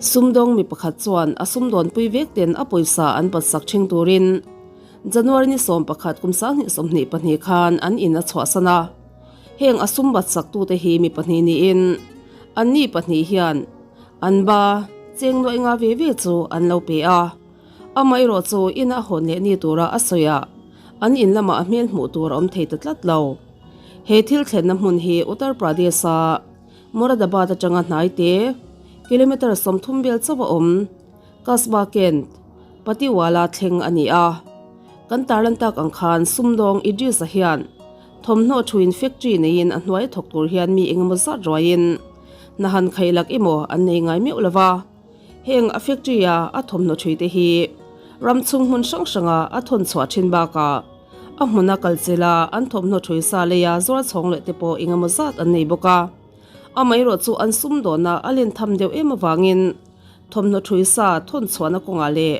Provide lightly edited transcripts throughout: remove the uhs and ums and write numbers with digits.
Sumdawng mi pakhat chuan a sumdawnpui vek ten a pawisa an batsak ṭhing turin January ni 11 kum 2022 khan an in a chhuahsan a. Heng a sum batsak tute hi mi pahnih niin anni pahnih hian an ba cheng nuaih nga ve ve chu an lo pe a. Amaherawh chu ina a hawn leh ni tura a sawi ah an in lamah a hmel hmuh tur a awm thei ta tlat lo. He thil thlenna hmun hi Uttar Pradesh-a Moradabad atanga hnai te, kilometre 30 vel chauh a awm Kasba Kent, Patiwala thleng a ni a. Kan tarlan tak ang khan sumdawng Idris-a hian thawmhnaw thuin factory neiin a hnuai thawk tur hian mi engemaw zat ruaiin hna han khailak emaw an nei ngai meuh lova. Heng a factory-a a thawmhnaw thui te hi ram chhung hmun hrang hranga a thawn chhuah thin bakah a hmuna kal chila an thawmhnaw thui sa leia zuar chhawng leh te pawh engemaw zat an nei bawk a. Amaherawh chu an sumdawnna a len tham deuh em avangin thawmhnaw thui sa thawn chhuahna kawngah leh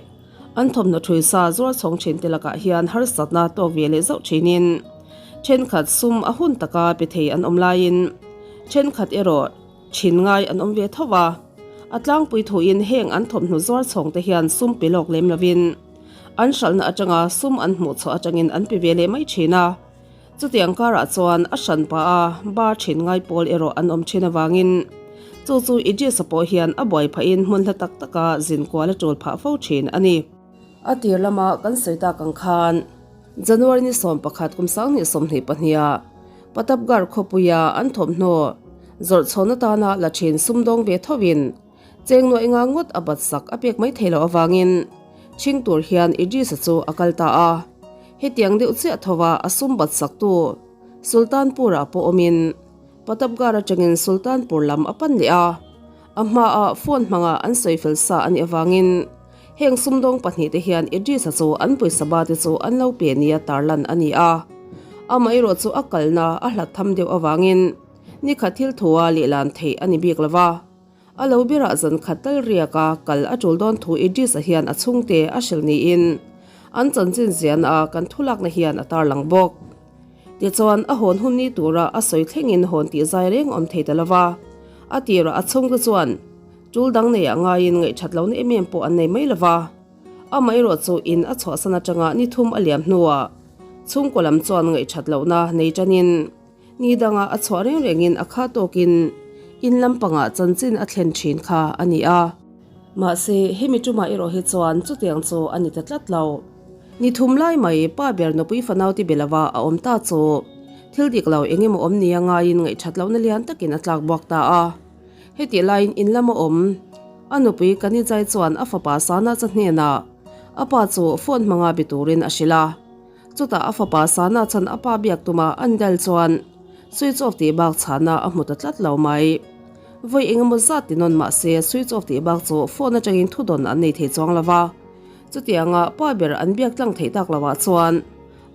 an thawmhnaw thui sa zuar chhawng thin te lakah hian harsatna tawk ve leh zauh thinin thenkhat sum a hun taka pe thei an awm laiin thenkhat erawh Thin ngai an awm ve tho a, a tlangpui thuin heng an thawmhnaw zuar chhawng te hian sum pe lawk lem lovin an hralhna atanga sum an hmuh chhuah atangin an pe ve leh mai thin a. Chutiang karah chuan a hran pah a ba thin ngai pawl erawh an awm thin avangin chu chu Idris-a pawh hian a buai phahin hmun hla tak taka zin kual a tul phah fo thin a ni. A tir lama kan sawi tak ang khan January ni 11 kum 2022 ah Pratapgarh khawpuia an thawmhnaw zawrh chhawn atana la thin sumdawng ve thovin cheng nuaih nga ngawt a bat sak a pek mai thei loh avangin chhing tur hian Idris-a chu a kal ta a. Hetiang deuh chiah thova a sum bat saktu Sultanpur-ah pawh awmin Pratapgarh atangin Sultanpur lam a pan leh a. A hmaah phone hmanga an sawi fel sa a nih avangin Heng sumdawng pahnihte hian Idris-a chu an pawisa ba te chu an lo pe nia tarlan a ni a. Amaherawh chu a kalna a hlat tham deuh avangin ni khat thil thua lehlan theih a ni bik lo va. A lo berah zan khat tal riaka kal a tul dawn thu Idris-a hian a chhungte a hrilh niin an chanchin ziahna a kan thulakna hian a tarlang bawk. Tichuan a hawn hun ni tura a sawi thlengin hawn tih zai reng awm thei ta lo va. A tirah a chhungte chuan Tul dang neiah ngaiin ngaihthat lohna em em pawh an nei mai lova, amaherawh chu in a chhuahsan atanga ni thum a liam hnuah chhungkaw lam chuan ngaihthat lohna nei tanin ni danga a chhuah reng rengin a kha tawkin in lampangah chanchin a thlen thin kha a ni a. Mahse, hemi tumah erawh hi chuan chutiang chu a ni ta tlat lo. Ni thum lai mai pa ber nupui fanau ti be lova a awm ta chu thil dik lo eng emaw awm nia ngaiin ngaihthat lohna lian takin a tlak buak ta a. Hetih laiin in lama awm a nupui Kanijai chuan a fapa Sana cha hnenah a pa chu phone hmanga be turin a hrilh a. Chutah a fapa Sana chan a pa biak tuma an dal chuan switch off tih bak chhana a hmu ta tlat lo mai. Vawi engemaw zat ti nawn mah se switch off tih bak chu phone atangin thudawn an nei thei chuang lo va. Chutianga pa ber an biak tlang theih tak lovah chuan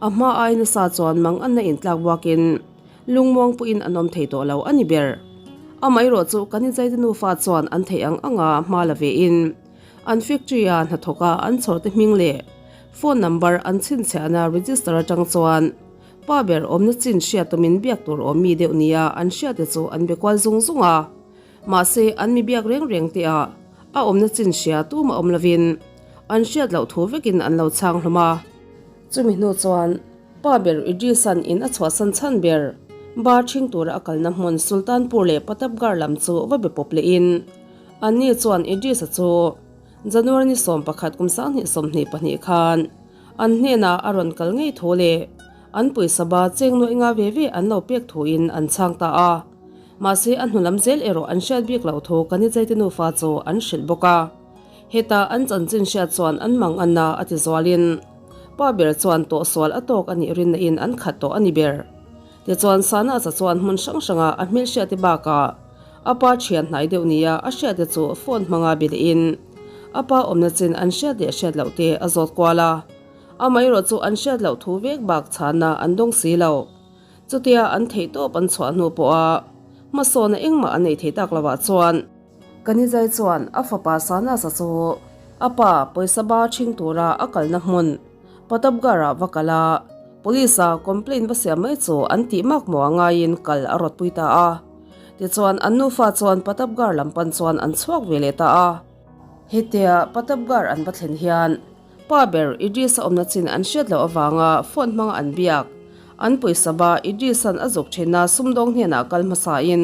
a hma ai nasa chuan mang anna intlak buakin Lungmuang pawhin an awm thei tawh lo a ni ber. Amaherawh chu kan inzaite nufa chuan an theih ang anga hma la vein an factory-a hnathawka an chhawrte hming leh phone number an chhinchhiahna register atang chuan pa ber awmna chin hriat tumin biak tur awm mi deuh nia an hriate chu an be kual zung zung a. Mahse an mi biak reng reng te ah a awmna chin hria tumah awm lovin an hriat loh thu vekin an lo chhang hlawm a. Chumi hnu chuan Pa ber Idris-a'n in a chhuahsan chhan ber bar ṭhing tura a kalna hmun Sultanpur leh Pratapgarh lam chu va be pawp lehin anni chuan Idris-a chu January ni 11 kum 2022 khan an hnenah a rawn kal ngei thu leh an pawisa ba cheng nuaih nga ve ve an lo pek thuin an chhang ta a. Mahse a hnu lam zel erawh an hriat bik loh thu Kanichaite nufa chu an hrilh bawk a. Heta an chanchin hriat chuan an mang anna a ti zualin Pa ber chuan tawhsual a tawk a nih rinna in an khat tawh a ni ber. Tichuan Sanasa chuan hmun hrang hranga a hmelhriate bakah a pa thian hnai deuh nia a hriate chu phone hmanga be leh in a pa awmna chin an hriat leh hriat loh te a zawt kual a. Amaherawh chu an hriat loh thu vek bak chhanna an dawng si lo. Chutia an theih tawp an chhuah hnu pawha hmasawna engmah an nei thei tak lovah chuan, Kanizai chuan a fapa Sanasa chu a pa pawisa ba ṭhing tura a kalna hmun Pratapgarh-ah va kal a, Police-a complaint va siam mai chu an tih mak maw a ngaiin kal a rawtpui ta a. Tichuan an nufa chuan Pratapgarh lam pan chuan an chhuak ve leh ta a. Hetia Pratapgarh an va thlen hian pa ber Idris-a awmna chin an hriat loh avanga phone hmanga an biak. An pawisa ba Idris-a'n a zuk thinna sumdawng hnenah kal hmasain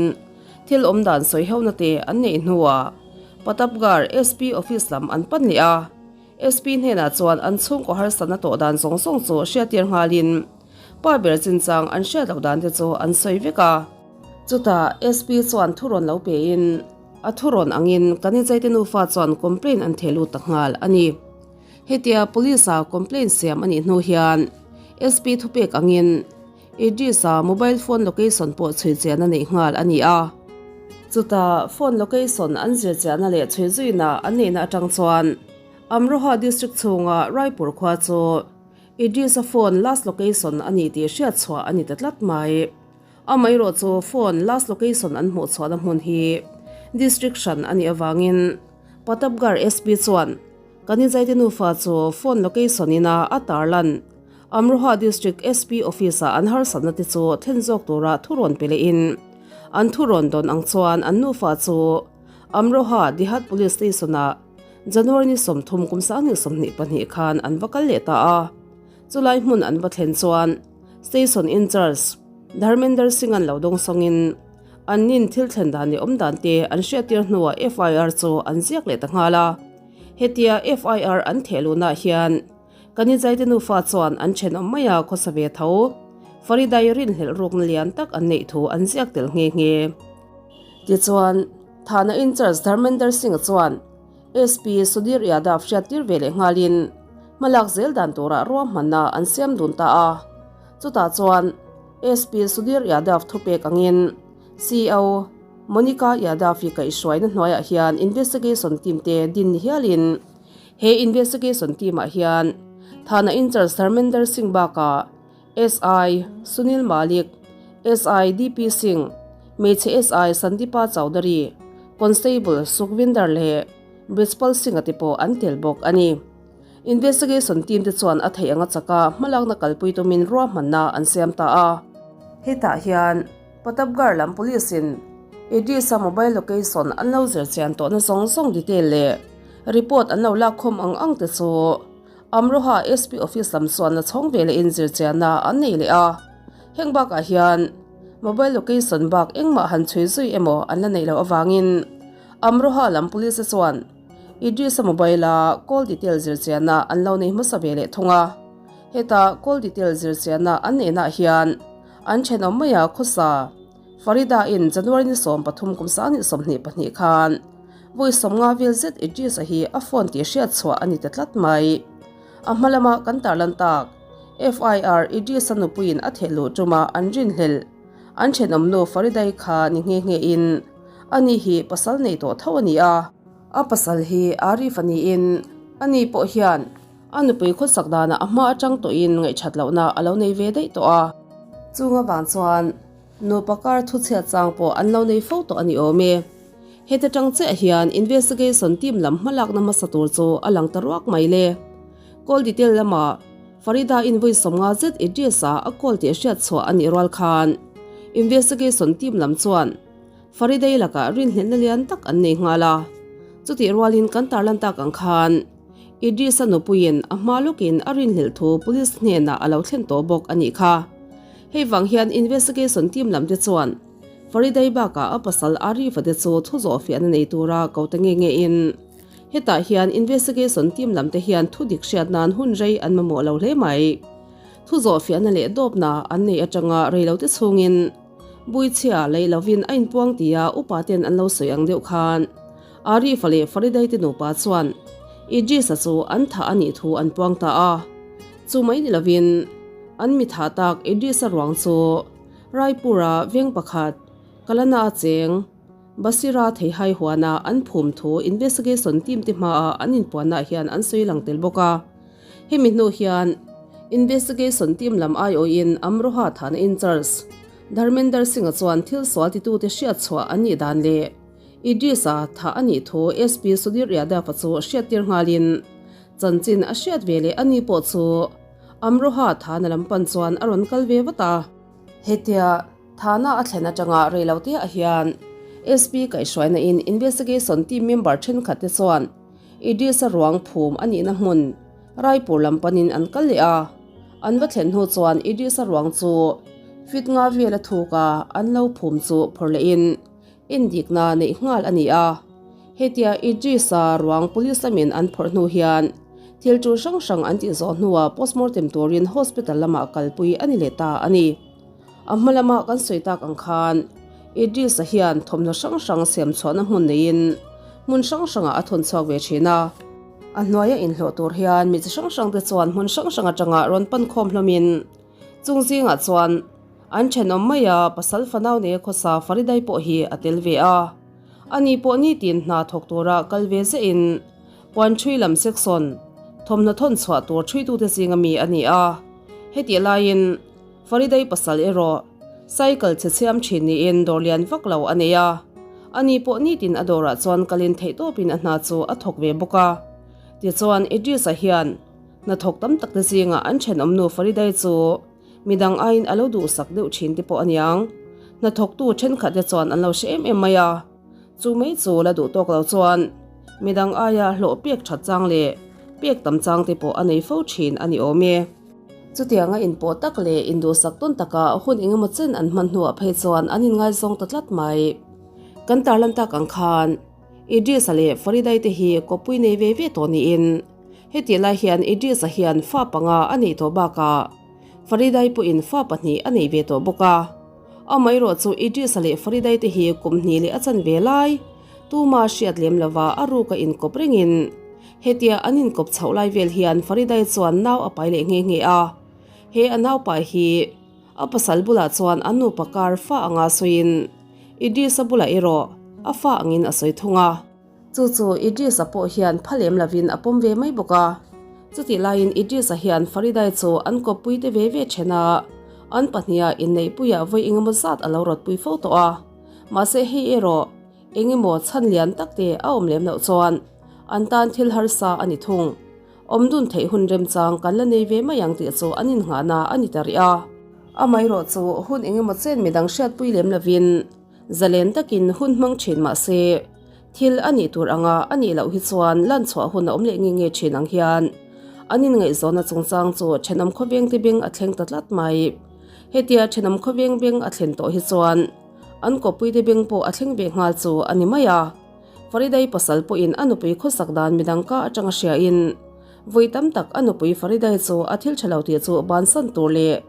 thil awm dan sawi hona te an neih hnuah Pratapgarh SP office lam an pan leh a. SP hnenah chuan an chhungkaw harsatna tawh dan zawng zawng chu hriattir nghalin pa ber chinchang an hriat loh dan te chu an sawi vek a. Chutah SP chuan thurawn lo pein a thurawn angin Kanichaite nufa chuan complaint an theh lut ta nghal a ni. Hetia Police-a complaint siam a nih hnu hian SP thupek angin Idris-a mobile phone location pawh chhui chiahna neih nghal a ni a. Chutah phone location an zir chiahna leh chhui zuina an neihna atang chuan Amroha district chhunga Raipur khua chu Idris-a phone last location a ni tih hriat chhuah a ni ta tlat mai. Amaherawh chu phone last location an hmuh chhuahna hmun hi district hran a nih avangin Pratapgarh SP chuan Kanizaite nufa chu phone location ina a tarlan Amroha District SP office-ah an harsatna te chu thlen zawk tura thu rawn pe lehin an thu rawn dawn ang chuan an nufa chu Amroha Dihat Police Station-ah January ni 30 kum 2022 khan an va kal leh ta a. Chulai hmun an va thlen chuan Station in-charge Dharmender Singh-a'n lo dawng sawngin an nin thil thlen dan leh awm dan te an hriattir hnuah FIR chu an ziak leh ta nghal a. Hetia FIR an theh luhnah hian Kanizaite nufa chuan an thenawm mai a khawsa ve tho. Faridai rinhlelh rukna lian tak an neih thu an ziak tel nghe nghe. Tichuan, Thana in-charge Dharmender Singh-a chuan SP Sudhir Yadav hriattir ve leh nghalin hmalak zel dan turah ruahmanna an siam dun ta a. Chutah chuan SP Sudhir Yadav thupek angin CO Monica Yadav hi kaihhruaina hnuaiah hian investigation team te din ni hialin he investigation team ah hian Thana in-charge Dharmender Singh bakah SI Sunil Malik, SI DP Singh, hmeichhe SI Sandeepa Chaudhary, Constable Sukhvinder leh Brijpal Singh-a te pawh an tel bawk a ni. Investigation team te chuan a theih anga chaka hmalakna kalpui tumin ruahmanna an siam ta a. Hetah hian Pratapgarh lam police-in Idris-a mobile location an lo zir chian tawhna zawng zawng detail leh report an lo lakkhawm ang ang te chu Amroha SP office lam chuan la chhawng ve leh in zirchianna an nei leh a, heng bakah hian mobile location bak engmah han chhui zui emaw an la neih loh avangin Amroha lam police te chuan Idris-a mobile-a call detail zirchianna an lo nei hmasa ve leh thung a, heta call detail zirchianna an neihnaah hian an thenawm maia khawsa Farida-in January ni 13 kum 2022 khan vawi 50 vel zet Idris-a hi a phone tih hriat chhuah a ni ta tlat mai. A hma lama kan tarlan tak FIR Idris-a nupuiin a theh luh ṭuma an rinhlelh an thenawmnu Farida-i kha ni nghe nghein ani hi pasal nei tawh tho a ni a. A pasal hi Arif a niin ani pawh hian A nupui khawsak danah a hma atang tawhin ngaihṭhat lohna a lo nei ve daih tawh a. Chung avang chuan nupa kar thuchhiat chang pawh an lo nei fo tawh a ni awm e. Heta tang chiah hian investigation team lam hmalakna hmasa tur chu a lang ta ruak mai le. Call detail lamah Farida in vawi 50 zet Idris-a a call tih hriat chhuah a nih rual khan investigation team lam chuan Faridai lakah rinhlelhna lian tak an nei nghal a. Chutih rualin kan tarlan tak ang khan Idris-a nupuiin a hma lawkin a rinhlelh thu police hnenah a lo thlen tawh bawk a nih kha. Hei vang hian investigation team lam te chuan Faridai bakah a pasal Arif-a te chu thu zawh fiahna nei tura ko ta nge nge in hetah hian investigation team lam te hian thu dik hriat nan hun rei an mamawh lo hle mai. Thu zawh fiahna leh dawpna an nei atanga rei lo te chhungin Buichhia lei lovin a inpuang tia upa ten an lo sawi ang deuh khan Arif-a leh Faridai te nupa chuan Idris-a chu an thah a nih thu an puang ta a. Chu mai ni lovin an mi thah tak Idris-a ruang chu Raipur-a veng pakhat Kalana a cheng Basira Theihai huana an phum thu investigation team te hmaah an inpuannaah hian an sawi lang tel bawk a. Hemi hnu hian investigation team lam aiawhin Amroha thahna in-charge Dharmender Singh-a chuan thil sual titute hriat chhuah an nih dan leh Idris-a thah a nih thu SP Sudhir Yadav-a chu hriattir nghalin chanchin a hriat ve leh a ni pawh chu Amroha thahna lam pan chuan a rawn kal ve vat a. Hetia thahna a thlen atanga reilote ah hian SP kaihhruaina in investigation team member thenkhat te chuan. Idris-a ruang phum a nihna hmun Raipur lam panin an kal leh a. An va thlen hnu chuan Idris-a ruang chu fit nga vel a thuk a, an lo phum chu phawrh lehin endikna neih nghal a ni a. Hetia Idris-a ruang police lamin an phawrh hnu hian thil tul hrang hrang an tih zawh hnuah postmortem turin hospital lamah kalpui a ni leh ta a ni. A hma lama kan sawi tak ang khan Idris-a hian thawmhnaw hrang hrang siam chhuahna hmun neiin hmun hrang hrangah a thawn chhuak ve thin a. A hnuaia inhlawh tur hian mi chi hrang hrangte chuan hmun hrang hrang atanga rawn pan khawm hlawmin chung zingah chuan an thenawm mai a, pasal fanau nei a khawsa Faridai pawh hi a tel ve a. Ani pawh nitin hna thawk tura kal ve zehin puan ṭhui lam section thawmhnaw thawn chhuah tur ṭhuitute zinga mi a ni a. Hetih laiin Faridai pasal erawh cycle chhe chhiam thin niin dawr lian vak lo a nei a, ani pawh nitin a dawrah chuan kalin theihtawpin a hna chu a thawk ve bawk a. Tichuan Idris-a hian hnathawk tam tak te zingah an thenawmnu Faridai chu midang aiin a lo duhsak deuh thin te pawh a niang. Hnathawktu thenkhat te chuan an lo hre em em mai a, chu mai chu la duh tawk lo chuan midang aia hlawh pek that chang leh pek tam chang te pawh a nei fo thin a ni awm e. Chutianga inpawh tak leh induhsak tawn taka hun engemaw chen an hman hnuah phei chuan an inngaizawng ta tlat mai. Kan tarlan tak ang khan Idris-a leh Faridai te hi kawppui nei ve ve tawh niin hetih lai hian Idris-a hian fa panga a neih tawh bakah Faridai pawhin fa pahnih a nei ve tawh bawk a. Amaherawh chu Idris-a leh Faridai te hi kum hnih leh a chan ve lai tuma hriat lem lova a ruka inkawp rengin Hetia an inkawp chhoh lai vel hian Faridai chuan nau a pai leh nghe nghe a. He a nau pai hi a pasal bulah chuan an nupa kar fa anga sawiin Idris-a bulah erawh a fa angin a sawi thung a. Chu chu Idris-a pawh hian pha lem lovin a pawm ve mai bawk a. Chutih laiin Idris-a hian Faridai chu an kawppui te ve ve then a, an pahniha inneihpuiah vawi engemaw zat a lo rawtpui fo tawh a. Mahse hei erawh Engemaw chhan lian tak te a awm lem loh chuan an tan thil harsa a ni thung. Awm dun theih hun remchang kan la nei ve mai ang tih chu an innghahna a ni ta rih a. Amaherawh chu hun engemaw chen midang hriatpui lem lovin zalen takin hun hmang thin mah se thil a nih tur anga a nih loh hi chuan lan chhuah hun a awm leh nge nge thin ang hian an inngaihzawnna chungchang chu thenawm khawveng te beng a thleng ta tlat mai. Hetia thenawm khawveng beng a thlen tawh hi chuan An kawpuite beng pawh a thleng ve nghal chu a ni mai a. Faridai pasal pawhin a nupui khawsak dan midang ka atanga hriain vawi tam tak a nupui Faridai chu a thil tha lo tih chu bansan tur leh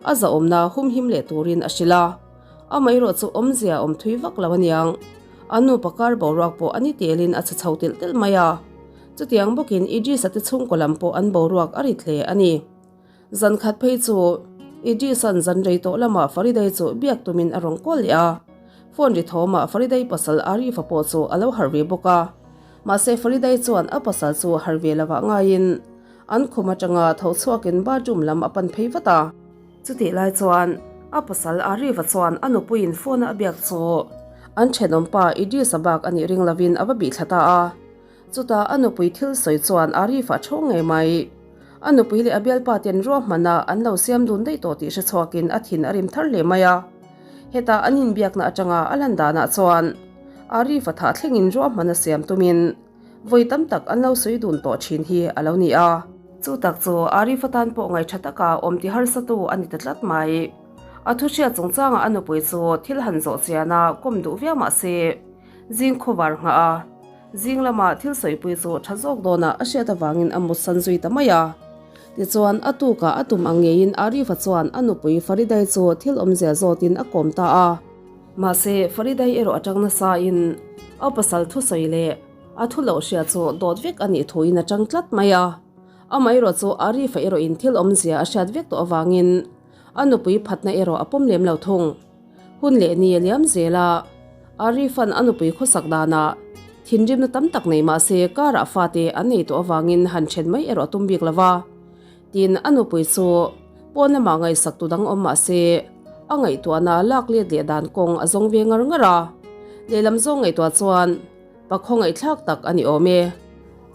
a zahawmna humhim leh turin a hrilh a. Amaherawh chu awmzia awm thui vak lo aniang. A nupa kar boruak pawh a ni telin a chhe chho telh telh mai a. Chutiang bawkin Idris-a te chhungkaw lam pawh an boruak a rit hle a ni. Zan khat phei chu Idris-a'n zan rei tawh lamah Faridai chu biak tumin a rawn kawl leh a. Phone ri thawmah Faridai pasal Arif-a pawh chu a lo harh ve bawk a. Mahse Faridai chuan a pasal chu harh ve lovah ngaiin an khum atanga tho chhuakin bathroom lam a pan phei vat a. Chutih lai chuan a pasal Arif-a chuan a nupuiin phone-a a biak chu an thenawmpa Idris-a bak a nih ring lovin a va bih thla ta a. Chutah a nupui thil sawi chuan Arif a thawng ngei mai. A nupui leh a bialpa ten ruahmana an lo siam dun daih tawh tih hre chhuakin a thin a rim thar hle mai a. Hetah an inbiakna atanga a lan danah chuan Arif a thah thlengin ruahmana siam tumin vawi tam tak an lo sawi dun tawh thin hi a lo ni a. Chu tak chu Arif atan pawh ngaih tha taka awm ti harsatu a ni ta tlat mai. A thu hriat chungchangah a nupui chu thil han zawh chiana kawm duh viau mah se zing khawvar nghah a. Zing lama thil sawipui chu tha zawk dawnah a hriat avangin a mutsan zui ta mai a. Tichuan, a tukah a tum ang ngeiin Arifa chuan a nupui Faridai chu thil awmzia zawtin a kawm ta a. Mahse, Faridai erawh a tang nasain a pasal thusawi leh a thu loh hria chu dawt vek a nih thuin a tang tlat mai a. Amaherawh chu Arifa erawhin thil awmzia a hriat vek tawh avangin a nupui phatna erawh a pawm lem lo thung. Hun leh ni a liam zel a, Arifan a nupui khawsak danah thinrimna tam tak nei mah se karah fate an nei tawh avangin han then mai erawh a tum bik lo va. Tin, a nupui chu pawn lamah ngaihsak tu dang awm mah se a ngaihtuahna lak let leh dan kawng a zawng ve ngar ngar a. Lehlam zawng ngaihtuah chuan pakhaw ngaihthlak tak a ni awm e.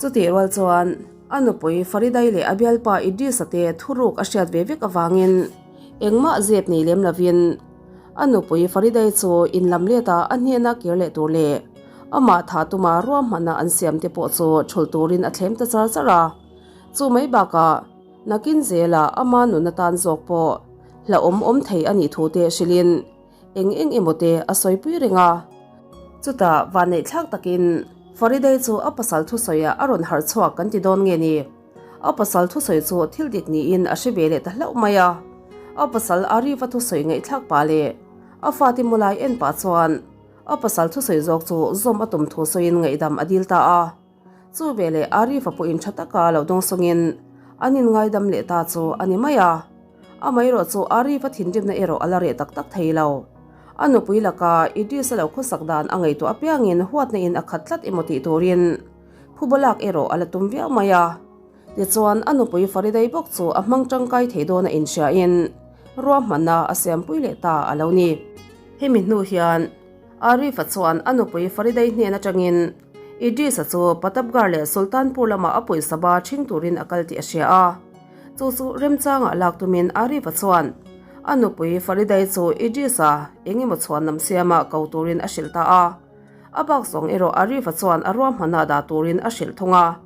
Chutih rual chuan a nupui Faridai leh a bialpa Idris-a te thuruk a hriat ve vek avangin engmah zep nei lem lovin a nupui Faridai chu in lam let a a hnena kir leh tur leh Amah tha tuma ruahmanna an siam te pawh chu thul turin a thlem ta char char a. Chu mai bakah nakin zela ama nun atan zawk pawh hlauhawm awm thei a nih thu te hrilhin eng eng emaw te a sawipui reng a. Chutah vanneihthlak takin Fariday chu a pasal thusawiah a rawn harh chhuak kan ti dawn nge ni? A pasal thusawi chu thil dik niin a hre ve leh ta hlauh mai a. A pasal Arif-a thusawi ngaihthlak pah leh a fate mulai en pah chuan a pasal thusawi zawk chu zawm a tum thu sawiin ngaihdam a dil ta a. Chu veleh Arif-a pawhin tha taka lo dawngsawngin an inngaidam leh ta chu a ni mai a. Amaherawh chu Arif-a thinrimna erawh a la reh tak tak thei lo. A nupui laka Idris-a lo khawsak dan a ngaihtuah apiangin huatna in a khat tlat emaw tih turin Phuba lak erawh a la tum viau mai a. Tichuan, a nupui Faridai bawk chu a hmang tangkai thei dawn a inhriain ruahmanna a siampui leh ta a lo ni. Hemi hnu hian Arif-a chuan a nupui Faridai hnen atangin Idris-a chu Pratapgarh leh Sultanpur lamah a pawisa ba ṭhing turin a kal tih a hria a. Chu chu remchangah lak tumin Arif-a chuan a nupui Faridai chu Idris-a eng emaw chhuan lam siama ko turin a hrilh ta a. A bak zawng erawh Arif-a chuan a ruahmanah dah turin a hrilh thung a.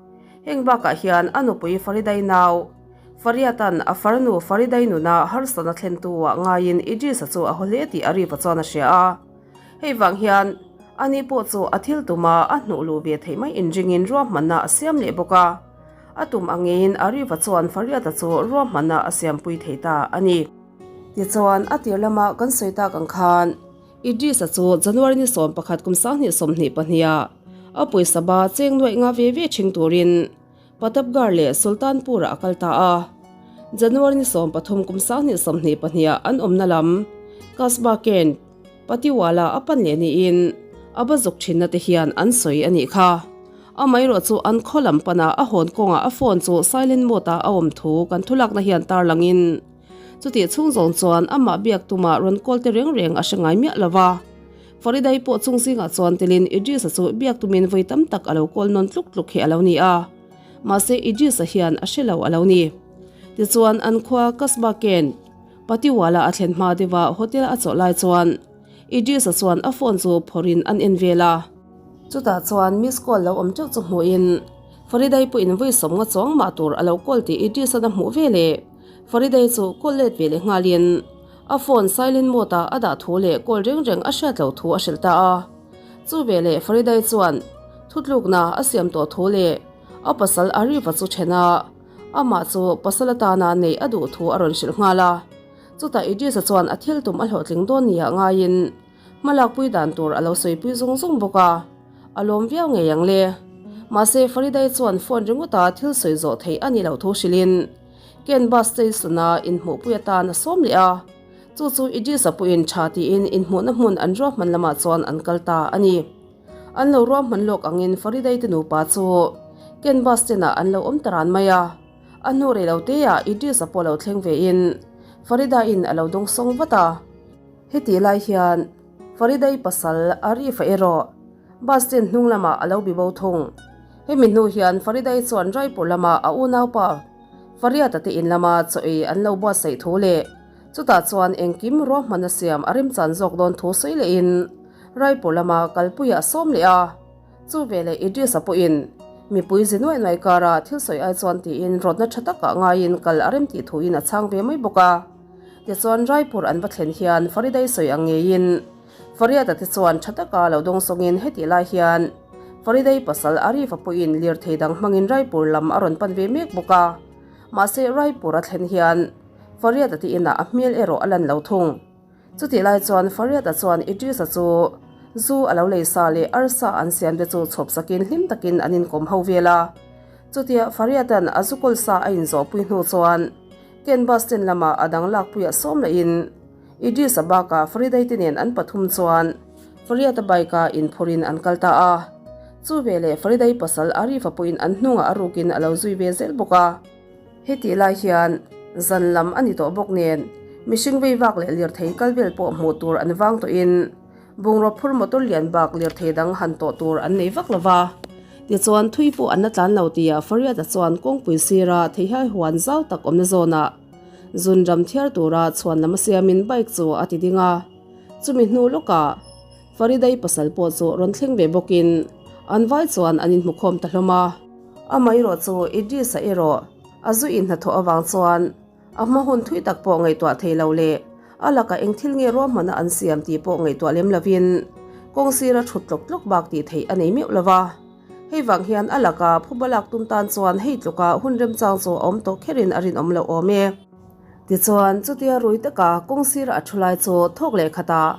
Heng bakah hian a nupui Faridai nau, Fariatan a farnu Faridai nuna harsatna thlentu-ah ngaiin Idris-a chu a haw hle tih Arif-a chuan a hria a. Hei vang hian ani pawh chu a thil tuma a hnuh luh ve theih mai inringin ruahmanna a siam leh bawk a. A tum angin Arif-a chuan Fariata chu ruahmanna a siampui thei ta a ni. Tichuan, a tir lama kan sawi tak ang khan, Idris-a chu January ni 11 kum 2022 ah a pawisa ba cheng nuaih nga ve ve ṭhing turin Pratapgarh leh Sultanpur-ah a kal ta a. January ni 13 kum 2022 ah an awmna lam Kasba Kent, Patiwala a pan leh niin a ba zuk ṭhinna te hian an sawi a nih kha. Amaherawh chu an khaw lam pana a hawn kawngah a phone chu silent mode-ah a awm thu kan thulakna hian tarlangin Chutih chhung zawng chuan amah biak tumah rawn kawl te reng reng a hre ngai miah lo va. Faridai pawh chung zingah chuan telin Idris-a chu biak tumin vawi tam tak a lo kawl nawn tluk tluk hi a lo ni a. Mahse Idris-a hian a hre lo a lo ni. Tichuan an khua Kasba Ken, Patiwala a thlen hma deuha hotel a chawlh lai chuan Idris-a chuan a phone chu phawrhin an en vel a. Chutah chuan miss call lo awm teuh chu hmuhin Faridai pawhin vawi sawmnga chuang mah tur a lo call tih Idris-a'n a hmuh veleh. Faridei chu call let ve leh nghalin a phone silent mode ah a dah thu leh call reng reng a hriat loh thu a hrilh ta a. Chu veleh Faridei chuan thutlukna a siam tawh thu leh a pasal Arif-a chu then a, amah chu pasal atana neih a duh thu a rawn hrilh nghal a. Chutah Idris-a chuan a thil tum a hlawhtling dawn nia ngaiin Hmalakpui dan tur a lo sawipui zung zung bawk a, a lawm viau ngei ang le. Mahse Faridai chuan phone ringawta thil sawi zawh theih a nih loh thu hrilhin Ken bus station-a inhmuhpui atan a sawm leh a, chu chu Idris-a puiin tha tiin inhmuhna hmun an ruahman lamah chuan an kal ta a ni. An lo ruahman lawk angin Faridai te nupa chu Ken bus stand-ah an lo awm ta ran mai a, a hnu rei lo teah Idris-a pawh lo thleng vein Farida-in a lo dawngsawng vat a. Hetih lai hian Faridai pasal Arif-a erawh bus stand hnung lamah a lo bi bo thung. Hemi hnu hian Faridai chuan Raipur lama a unaupa Fariata te in lama chaw ei an lo buatsaih thu leh chutah chuan engkim ruahman a siam a remchan zawk dawn thu sawi lehin Raipur lama kalpuiah a sawm leh a. Chu veleh Idris-a pawhin mipui zi nuai nuai kara thil sawi ai chuan tiin rawtna tha takah ngaiin kal a remtih thuin a chhang ve mai bawk a. Tichuan Raipur an va thlen hian Faridai sawi ang ngeiin Fariata te chuan tha taka lo dawngsawngin hetih lai hian Faridai pasal Arifa pawhin lirthei dang hmangin Raipur lam a rawn pan ve mek bawk a. Mahse Raipur a thlen hian Fariata te inah a hmel erawh a lan lo thung. Chutih lai chuan Fariata chuan Idrisa chu zu a lo lei sa leh arsa an siam te chu chhawp sakin hlim takin an inkawm ho vel a. Chutia Fariata'n a zu kawl sa a inzawhpui hnu chuan Ken bus stand lamah a dang lakpuiah sawm lahin Idris-a bakah Faridai te nen an pathum chuan Fariata bike-a inphurin an kal ta a. Chu veleh Faridai pasal Arif-a pawhin an hnungah a rukin a lo zui ve zel bawk a. Hetih lai hian zan lam a ni tawh bawk nen mihring vei vak leh lirthei kal vel pawh hmuh tur an vang tawhin Bungraw phur motor lian bak lirthei dang han tawh tur an nei vak lo va. Tichuan thui pawh an la tlan lo tia Fariata chuan kawngpui sira theihai huan zau tak awmna zawnah zun ram thiar tura chhuan lam a siamin bike chu a ti ding a. Chumi hnu lawkah. Faridai pasal pawh chu rawn thleng ve bawkin an vai chuan an inhmukhawm ta hlawm a. Amaherawh chu Idris-a erawh a zu inhnathawh avang chuan a hma hun thui tak pawh ngaihtuah thei lo leh a lakah eng thil nge ruahmanna an siam tih pawh ngaihtuah lem lovin kawng sira thut tlawk tlawk bak tih theih a nei meuh lo va. Hei vang hian a laka phuba lak tum tan chuan hei tluka hun remchang chu a awm tawh kherin a rinawm loh awm e. Tichuan, chutia rui taka kawng sira a thu lai chu thawk leh khatah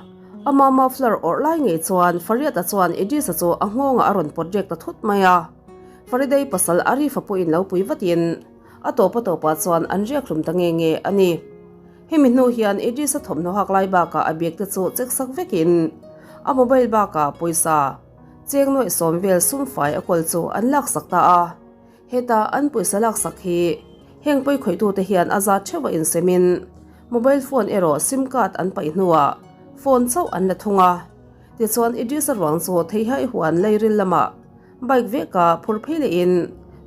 ama muffler awrh lai ngei chuan Fariat-a chuan Idris-a chu a nghawngah a rawn pawt rek ta thut mai a. Faridei pasal Arif-a pawhin lo pui vatin a tawp a tawpah chuan an riak hlum ta nge nge a ni. Hemi hnu hian Idris-a thawmhnaw hak lai bakah a bag te chu check sak vekin a mobile bakah pawisa Cheng nuaih sawm vel sumfai a kawl chu an laksak ta a, heta an pawisa laksak hi heng pawikhawih tute hian a zat theuh a insemin mobile phone erawh sim card an paih hnuah phone chauh an la thung a. Tichuan Idris-a ruang chu Theihai huan leiril lamah bike veka phur phei lehin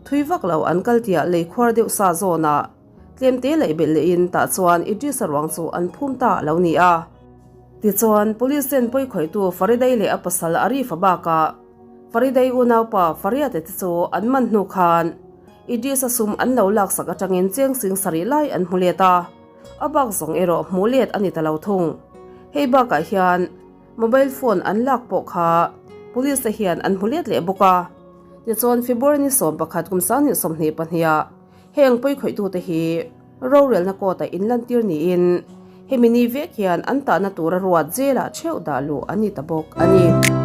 thui vak lo an kal tiah lei khuar deuh sa zawnah tlemte laih belh lehin tah chuan Idris-a ruang chu an phum ta a lo ni a. Tichuan, Police ten pawikhawihtu Faridai leh a pasal Arif-a bakah Faridai unaupa Fariat-a te chu an man hnu khan Idris-a sum an lo laksak atangin cheng sing sarih lai an hmu let a, a bak zawng erawh hmuh let a ni ta lo thung. Hei bakah hian mobile phone an lak pawh kha Police te hian an hmu let leh bawk a. Tichuan, February ni 11 kum 2022 ah Heng pawikhawih-tute hi rorelna court-a inlantir niin hemi ni vek hian an tahna tura ruat jail-ah theuh dah luh an ni ta bawk a ni.